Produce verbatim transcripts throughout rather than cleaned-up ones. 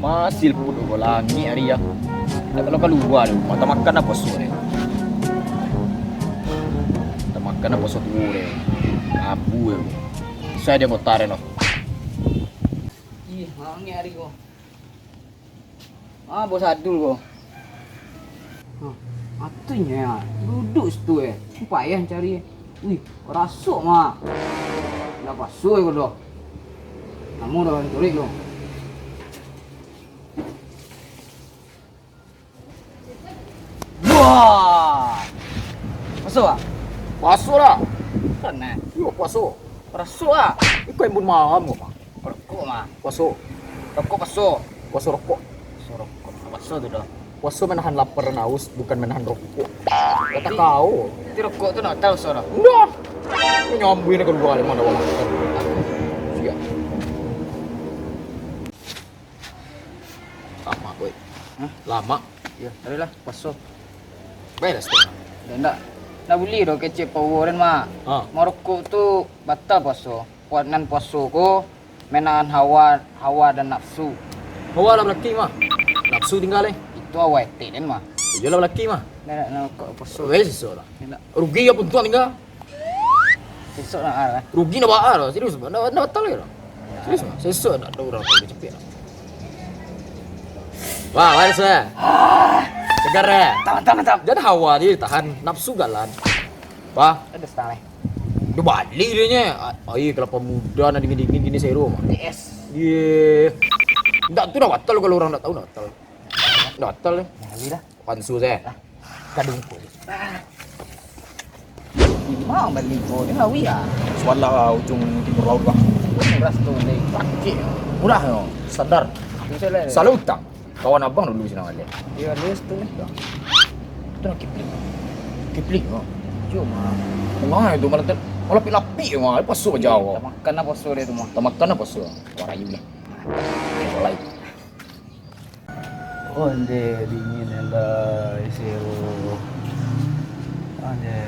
Masih pun ko langik ari ah. Tak kalau kalua tu, mata makan apo suah deh. Mata makan apo suah tu deh. Abu deh. Saya dia botar noh. Ih, langik ari ko. Ah, Bos Adul ko. Hah, atunyo ya, duduak situ eh. Payah cari. Wih, rasuk mah. Lah pasuai ko doh. Namo dah cari ko. Wah. Masuk ah? Puaso lah. Kan eh. Yo, puaso. Rasuk ah. Iko embun malam ko mah. Rokok mah. Puaso. Rokok paso. Puaso rokok. Paso rokok. Paso tu doh. Puaso menahan lapar dan haus, bukan menahan rokok. Kata kau. Tapi rokok tu nak tahu suara. Ndak. Nyambui nak keluar dari mana orang makan. Siap. Lama, woi. Hah? Lama. Ya, carilah puaso. Beres tu. Dah ndak. Ndak boleh doh kecek power kan, Mak. Ha. Marokok tu batal puaso. Puat nan puaso ko menahan hawa, hawa dan nafsu. Hawa lah balaki mah. Nafsu tinggal eh. Itu hawa etek den mah. Iyolah balaki mah. Nak, nak, nak kok puaso. Weh, sesok lah. Nak. Rugi ya puntuan tinggal. Sesok nak ah. Rugi nak baal lah. Serius, nak, nak batal ya lah. Serius mah. Sesok nak ada orang boleh cepet lah. Wah, waris eh. Segar eh. Mantap, mantap, mantap. Jangan hawa dia tahan. Nafsu galan. Wah. Ada setengah eh. Dia balik dia nya. Air kelapa muda nak dingin-dingin gini seru mah. T S. Iya. Ndak tu dah batal kalau orang ndak tahu dah batal. Dah batal eh. Nah, ini dah. Pansu saya. Ah, kadung pun. Mau balik ko ni lawi ah. Sualah lah ujung timur laut lah. Beras tu ni. Sakit. Murah no. Standar. Tu saya lah. Salah utang. Kawan abang dulu sini ada. Dia list tu ni. Itu nak Kipling. Kipling no. Cuma. Wah, itu malah ter-, malah lapik-lapik mah. Pasuk jauh. Tak makan apa so dia tu mah. Tak makan apa so. Wah, rayu lah. Mulai. Onde dingin elai seru. Onde.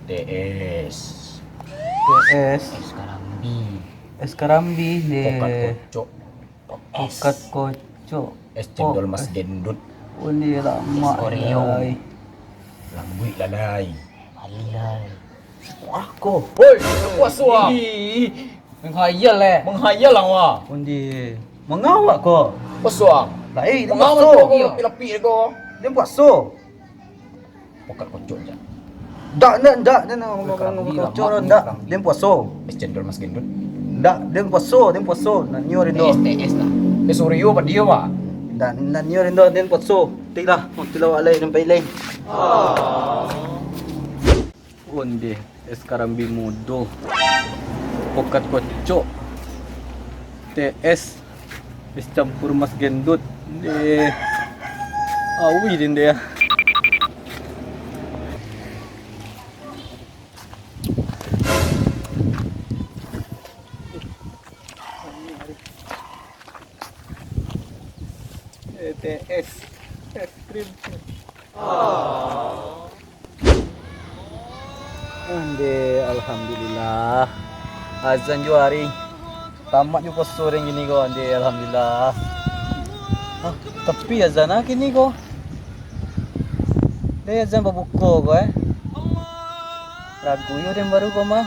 T S. T S. Es karambi. Es karambi, de. Pokat kocok. Pokat kocok. Es cendol mas gendut. Onde lamak. Es Oreo. Lalai. Lambuik lalai. Alihai. Wah, ko. Hoi, puaso ah. Ih, menghayal eh. Menghayal lah wah. Undi. Mangawak ko. Puaso ah. Lah eh, mangawak ko. Lapik-lapik ko. Dia puaso. Pokat kocok je. Dak, dak, dak, dak, dak, dak, dak. Dia puaso. Es cendol mas gendut. Dak, dia puaso, dia puaso. Nak nyo rindo. T S, T S lah. Eh, Suryo apa dia, Pak? Dak, nak nyo rindo, dia puaso. Tik lah, mau tilau alai sampai lain. Ondeh, es karambi mudo, pokat kocok, T S, es campur mas gendut. Deh, awi deh, deh. T S, es krim. Ande, alhamdulillah. Azan jo ari. Tamat jo puaso den kini ko, ande, alhamdulillah. Hah, tapi azan ah kini ko. Deh azan babuko ko, eh. Ragu yo den baru ko mah.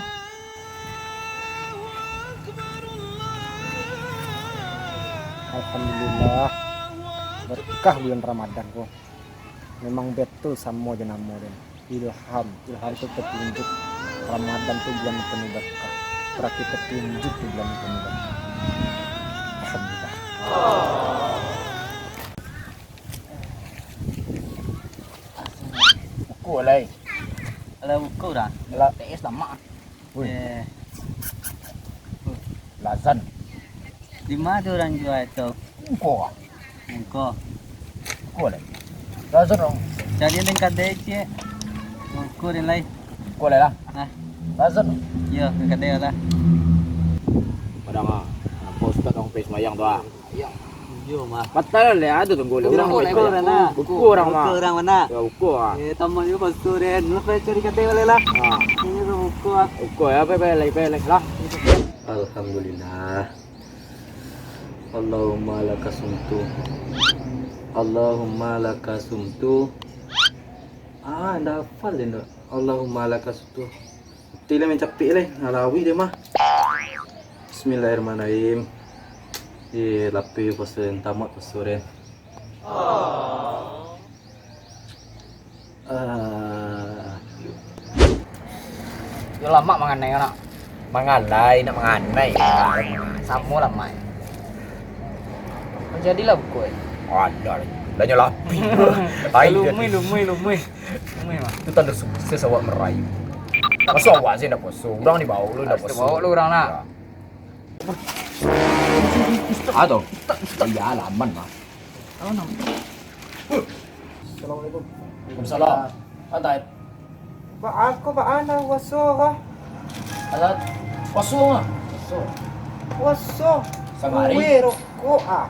Alhamdulillah. Berkah bulan Ramadan ko. Memang betul samo jo namo den. Ilham. Ilham tu petunjuk. Ramadan tu bulan penuh berkah. Berarti petunjuk tu bulan penuh berkah. Alhamdulillah. Buku alai. Alai buku dah. Alai. T S lamak. Woi. Eh. Lazan. Di ma tu urang jua itu? Engko. Engko. Engko lai. Lazan dong. Cari den kadai ciek. Engko den lai. Engko lai lah. Nah. Lazan dong. Yo, ka kadai lah. Padang ah. Nampak ustaz dong pai sembayang tu ah. Yo. Yo, mah. Batal lah, ado tunggu lah. Urang buko, buko, urang, mah. Buko urang, mah. Ya, buko, ah. Eh, tambah yo baso den. Lu pai cari kadai baliak lah. Ah. Ini tu buko, ah. Buko, ya, pai, pai, lai, pai, lai, lah. Alhamdulillah. Allahumma lakasumtu. Allahumma lakasumtu. Ah, ndak hafal den tu. Allahumma lakasumtu. Ti lah mancapik lah, ngalawi dia mah. Bismillahirrahmanirrahim. Eh, lapeh puasa den, tamat puasa den. Ah. Yo lamak manganai, nak. Mangalai, nak manganai. Samo lamak. Jadilah buko, eh. Alah, lah nyo lapih. Ai, lumui, jadi. Lumui, lumui. Lumui, mah. Itu tanda sukses awak merayu. Masa awak sih ndak puasa, urang dibawa lu ndak puasa. Dibawa lu urang, nak. Ya. Ah, tu. Iya, laman, mah. Assalamualaikum. Waalaikumsalam. Santai. Ba-, ako baa puaso ko? Alah, puaso mah. Puaso. Puaso. Satangah ari. Kue rokok, ah.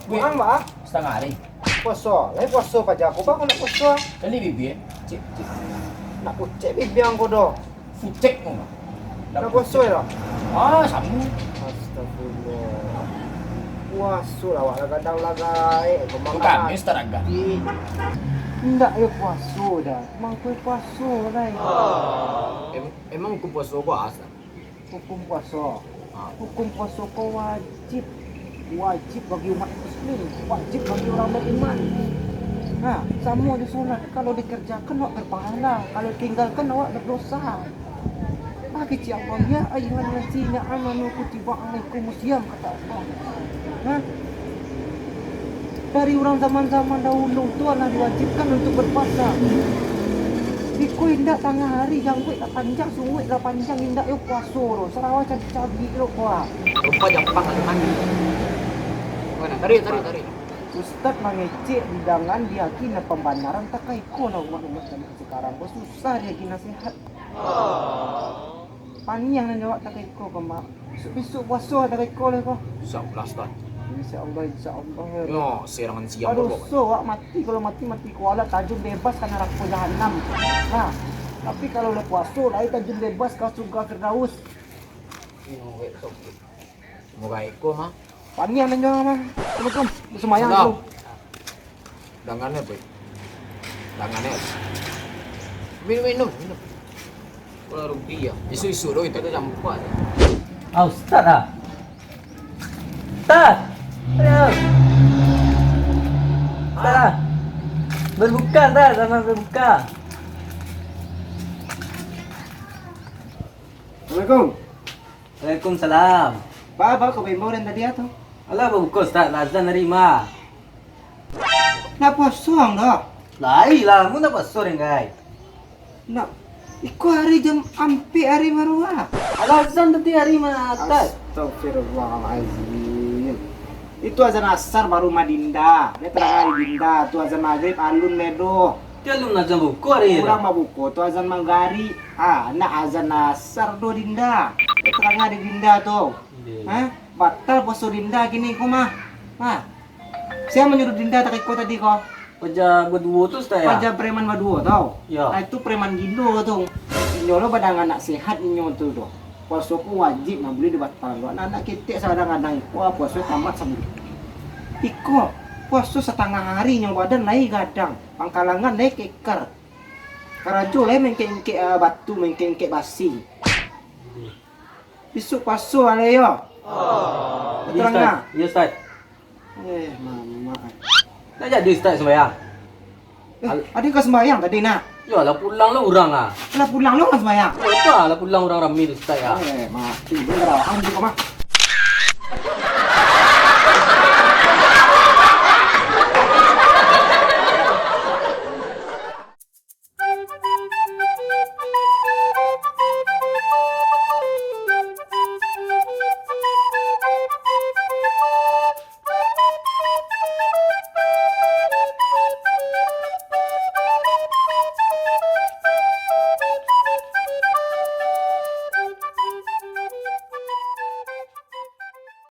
Kue. Ang, ba? Satangah ari. Puaso. Lai puaso paja ko, ba, ko nak puaso. Kali bibia. Cik, cik. Nak kucek bibia ang ko doh. Fucek ko mah. Nak puaso yo? Ah, samo. Astagfirullah. Puaso lah awak lah gadang lah, gaek. Bukan, Mister Aga. Indak yo puaso doh. Mangko puaso, lai. Em-, emang hukum puaso ko asa? Hukum puaso. Ah. Hukum puaso ko wajib. Wajib bagi umat muslim, wajib bagi urang baiman. Nah, samo jo solat, kalau dikerjakan awak berpahala, kalau ditinggalkan awak berdosa. Bagi Allah, "Ya ayyuhallazina amanu kutiba alaikumus siyam," kata Allah. Nah, dari urang zaman-zaman dahulu tu lah diwajibkan untuk berpuasa. Iko indak tangah hari, jangguik lah panjang, sunguik lah panjang, indak yo puaso tu. Sarawa cabik-cabik lo ko ah. Rupa Japang ado mandi. Mana? Tarik, tarik, tarik. Ustaz mangecek dengan diyakini pambanaran, takaiko lah umat-umat zaman sakarang ko, susah diyakini nasihat. Paniang nan jawab takaiko ko, Mak. Bisuak-bisuak puaso takaiko lah ko. Insya Allah, Ustaz. Insya Allah, insya Allah. Yo, serangan siang. Aduh, ko, so, awak mati, kalau mati, mati kualat, tajun bebas ka narako jahanam. Nah, tapi kalau lah puaso, lai tajun bebas ka surga Firdaus. Yo, wek, sok. Murah iko mah. Paniang nan jual mah. Assalamualaikum. Sumbayang dulu. Tangannya, boy. Tangannya. Minum, minum, minum. Kalau rugi ya. Isu-isu doh itu. Itu campuak. Ah, Ustaz ah. Ustaz. Ayo. Ustaz ah. Berbuka, Ustaz. Selamat berbuka. Assalamualaikum. Waalaikumsalam. Ba, ba, ka baimbau den tadi tu? Alah, babuko, Ustaz. Lah azan tadi mah. Ndak puaso ang doh? Lai lah, mun ndak puaso, Renggai. Ndak, iko ari jam ampek ari baru ah. Alah azan tadi ari mah, Ustaz. Astagfirullahalazim. Itu azan asar baru mah, Dinda. Dia tarang ari, Dinda. Tu azan magrib alun lai doh. Dia alun azan buko ari. Urang babuko tu azan magrib. Ah, ndak azan asar doh, Dinda. Dia tarang ari, Dinda, tu. Iya. Hah? Batal puaso Dinda kini ko mah. Ha. Sia manyuruah Dinda takaiko tadi ko? Paja baduo tu, Ustaz, ya? Paja preman baduo tu. Ya. Ah, itu preman gilo tu. Inyo lo badan anak sehat inyo tu doh. Puaso ko wajib, ndak buliah dibatal. Anak-anak ketek sadang-kadang iko, ah, puaso tamat sabulan. Iko, puaso satangah ari nyo badan lai gadang, pangkalangan lai keker. Karajo lai maengkek-engkek, ah, batu, maengkek-engkek basi. Bisuak puaso alai yo. Terang Ustaz. Nah. Iya, Ustaz. Eh, mamak. Ndak jadi Ustaz sumbayang. Eh, al- ado ka sumbayang tadi, nak? Yo, lah pulang lo urang ah. Lah pulang lo urang sumbayang. Yo, lah pulang urang rami tu, Ustaz, ah. Eh, mati. Ini rawaan tu, mah.